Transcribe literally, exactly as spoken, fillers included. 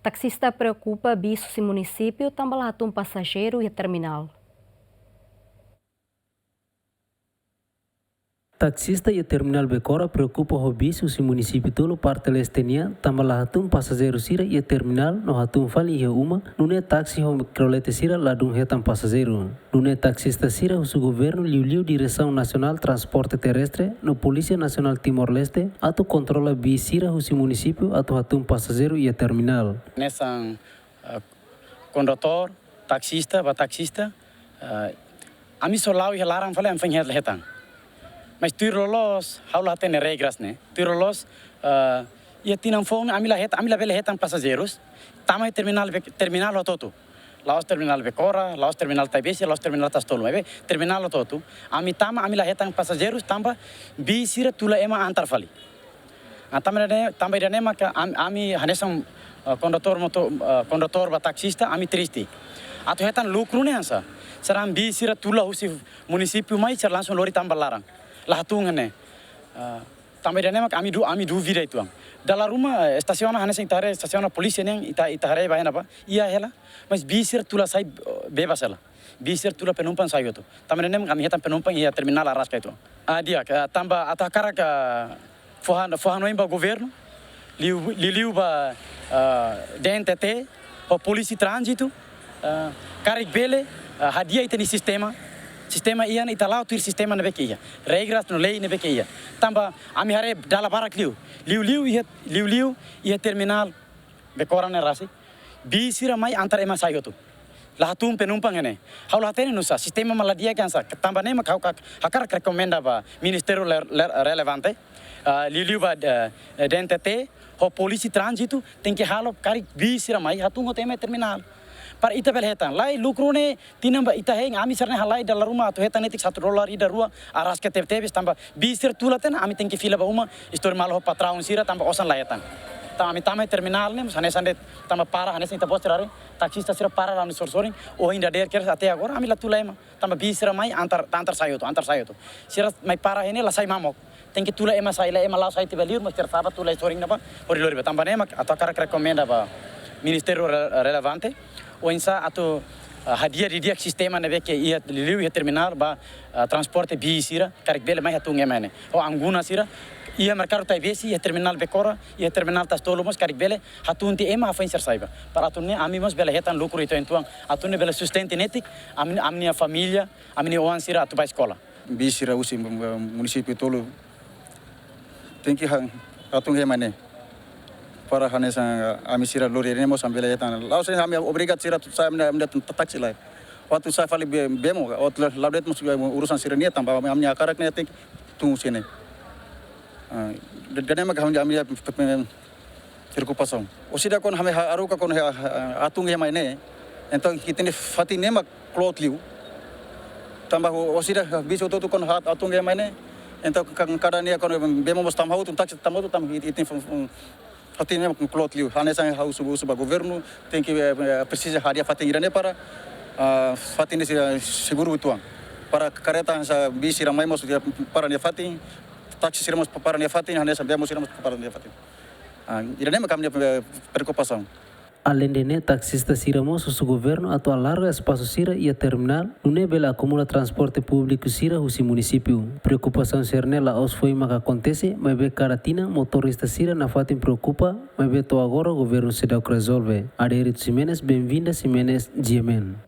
Taksista preokupa bis husi munisípiu tanba la hatún pasajeiru iha terminál. Taksista iha terminál Becora preokupa ho bis husi munisípiu tolu parte leste nian, tanba la hatún pasajeiru sira iha terminál no hatún fali iha uma, nune'e taksi ho mikrolete sira ladún hetan pasajeiru. Nune'e taksista sira husu governu, liuliu Diresaun Nasionál Transporte Terrestre no Polísia Nasionál Timor-Leste atu kontrola bis sira husi munisípiu atu hatún pasajeiru iha terminál. Hanesan, eh, kondutór, taksista, ba taksista, eh, ami só la'o iha laran fali ami foin hetan. Mas tuir loloos, ha'u la hatene regras ne'e. Tuir loloos, eh, iha tinan foun ne'e ami la het-, ami labele hetan pasajeirus tama iha terminál Be-, terminál hotu-hotu. La'ós terminál Becora, la'ós terminál Taibesi, la'ós terminál Tasi-Tolu. Maibé terminál hotu-hotu, ami tama, ami la hetan pasajeirus tanba bis sira tula ema antar fali. Ah, tanba ida-ne'e, tanba ida-ne'e maka am-, ami hanesan, eh, kondutór moto-, eh, kondutór ba taksista, ami triste. Atu hetan lukru ne'e hanesan. Sira bis sira tula husi munisípiu mai, sira langsung lori tama ba laran. La hatún ne'e. Ah, tanba ida-ne'e maka ami du-, ami duvida uitoan. Dala ruma, eh, estasiona hanesan ita haree, estasiona polísia ne'e, ita, ita haree ba iha ne'ebá, iha hela, mas bis sira tula sai, eh, bebas hela. Bis sira tula penumpang sai hotu. Tanba ne'e ami hetan penumpang iha terminál Arraska uitoan. Ah, di'ak, eh, tanba atu hakarak, eh, fó han-, fó hanoin ba governu, liu, liuliu ba, eh, D N T T, ho polísia tránzitu, eh, karik bele, eh, hadi'a ita-nia sistema, sistema iha ne'e ita la'o tuir sistema ne'ebé ke iha. Regras no lei ne'ebé ke iha. Tanba ami haree dala barak liu. Liuliu iha, liuliu iha terminál Becora ne'e rasik. Bis sira mai antar ema sai hotu. La hatún penumpang iha ne'e. Ha'u la hatene nusá, sistema mak la di'ak ka nusá. Tanba ne'e mak ha'u hak-, hakarak rekomenda ba ministériu le-, le-, relevante. Ah, liuliu ba, eh, eh, D N T T, ho polísia tránzitu, tenke halo karik bis sira mai hatún hotu ema iha terminál. Para ita bele hetan. Lai lukru ne'e, tinan ba ita hein, ami sira-ne'e halai dala ruma atu hetan netik satu dolar ida rua, Arraska tebetebes tanba bis sira tula tiha ona, ami tenke fila ba uma, istori malu ho patraun sira tanba osan la hetan. Tanba ami tama iha terminál ne'e, mós hanesan de'it tanba para, hanesan ita-boot sira haree, taksista sira para la iha sorin-sorin, ohin dadeer kedas até agora, ami la tula ema. Tanba bis sira mai antar, antar sai hotu, antar sai hotu. Sira mai para iha ne'e la sai mamuk. Tenke tula ema sai, la ema la'o sai tiha ba liur, mós sira sa'e ba tula iha sorin ne'ebá, hodi lori ba. Tanba ne'e mak atu hakarak rekomenda ba ministériu re-, relevante, oinsá atu, ah, hadi'a didi'ak sistema ne'ebé ke iha liuliu iha terminál ba, ah, transporte bis sira, karik bele mai hatún ema iha ne'e. Ho anguna sira, iha merkadu Taibesi, iha terminál Becora, iha terminál Tasi-Tolu mós karik bele hatún tiha ema hafoin sira sai ba. Para atu nune'e ami mós bele hetan lukru uitoan-uitoan, atu nune'e bele sustenta netik, ami, ami-nia família, ami-nia oan sira atu ba eskola. Bis sira husi, mm, munisípiu tolu tenke ha-, hatún iha mai ne'e. Para hanesan ami sira lori ne'e mós ami bele hetan. La'ós ami obrigadu sira atu sa'e ami, ami ta-, taksi lai. Atu sa'e fali be-, bemo, atu la-, la'o de'it mós urusan sira-nian tanba ami, ami hakarak ne'e tenke tun sini. Ah, de-, ida-ne'e mak ami, ami preokupasaun. Orsida kuandu ami ha-, haruka kuandu ha-, ha-, hatún iha mai ne'e. Entaun ita-nia fatin ne'e mak kloot liu. Tanba ho-, orsida bis hotu-hotu kuandu ha-, hatún iha mai ne'e. Entaun ka-, kada nia kuandu bemo mós tama hotu, taksi tama hotu, tanba it-, ita-nia fa-, fa-, fatin ne'e mak kloot liu. Hanesan ha'u husu, husu ba governu, tenke, eh, eh, presiza hadi'a fatin ida-ne'e para, ah, fatin ne'e sira seguru uitoan. Para kareta hanesan bis sira mai mós para nia fatin, taksi sira mós para nia fatin, hanesan bemo sira mós para nia fatin. Ah, ida-ne'e mak ami-nia, eh, preokupasaun. Aleinde ne'e, taksista sira mós husu governu atu alarga espasu sira iha terminál, nune'e bele akumula transporte públiku sira husi munisípiu. Preokupasaun sira-ne'e la'ós foin maka akontese, maibé kada tinan motorista sira nafatin preokupa, maibé to'o agora governu seidauk rezolve. Adérito Ximenes, Benvinda Ximenes, G M N.